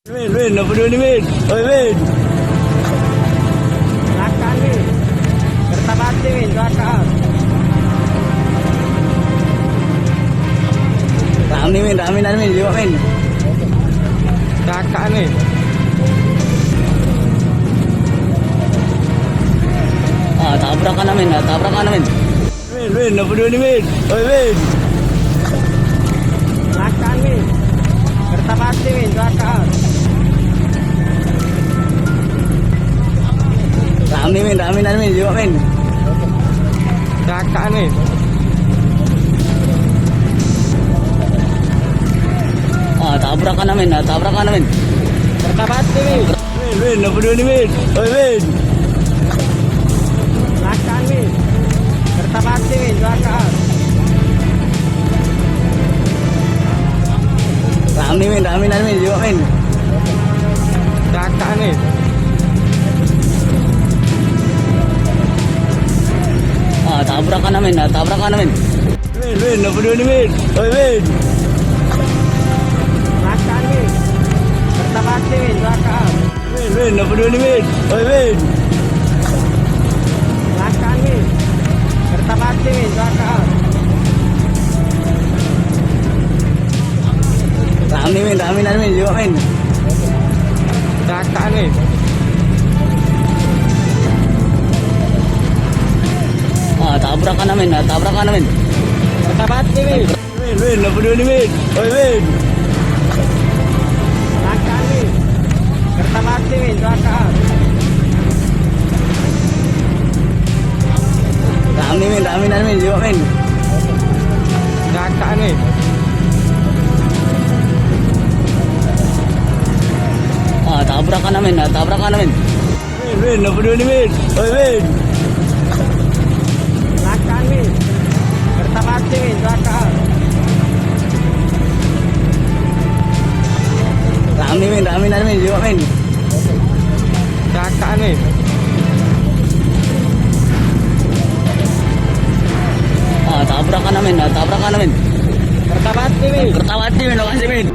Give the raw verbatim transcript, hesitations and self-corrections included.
Win, Win, apa dia ni, Win? Oi, Win. Belakang ni. Kereta mati ni, belakang. Rami, Win, rami, rami, liwat, Win. Kakak ni. Ah, tabrakan, Amin, ah, tabrakan, Amin. Win, Win, apa dia ni, Win? Oi, Win. Belakang ni. Kereta mati ni, belakang. Rami, Win, rami, rami, liwat, Win. Kakak ni. Ah, tabrakan, Amin, ah, tabrakan, Amin. Kereta mati ni. Win, Win, apa dia ni, Win? Oi, Win. Belakang ni. Kereta mati ni, belakang. Rami, Win, rami, rami, liwat, Win. Kakak ni. Ah, tabrakan, Amin, ah, tabrakan, Amin. Win, Win, apa dia ni, Win? Oi, Win. Belakang ni. Kereta mati ni, belakang. Win, Win, apa dia ni, Win? Oi, Win. Belakang ni. Kereta mati ni, belakang. Rami, Win, rami, rami, liwat, Win. Kakak ni. Ah, tabrakan, Amin, ah, tabrakan, Amin. Kereta mati ni. Win, Win, apa dia ni, Win? Oi, Win. Belakang ni. Kereta mati ni, belakang. Rami, Win, rami, rami, liwat, Win. Kakak ni. Ah, tabrakan, Amin, ah, tabrakan, Amin. Win, Win, apa dia ni, Win? Oi, Win. Belakang ni. Kereta mati ni, belakang. Rami, Win, rami, rami, liwat, Win. Kakak ni. Ah, tabrakan, Amin, ah, tabrakan, Amin. Kereta mati ni. Kereta mati, Win, lokasi, Win.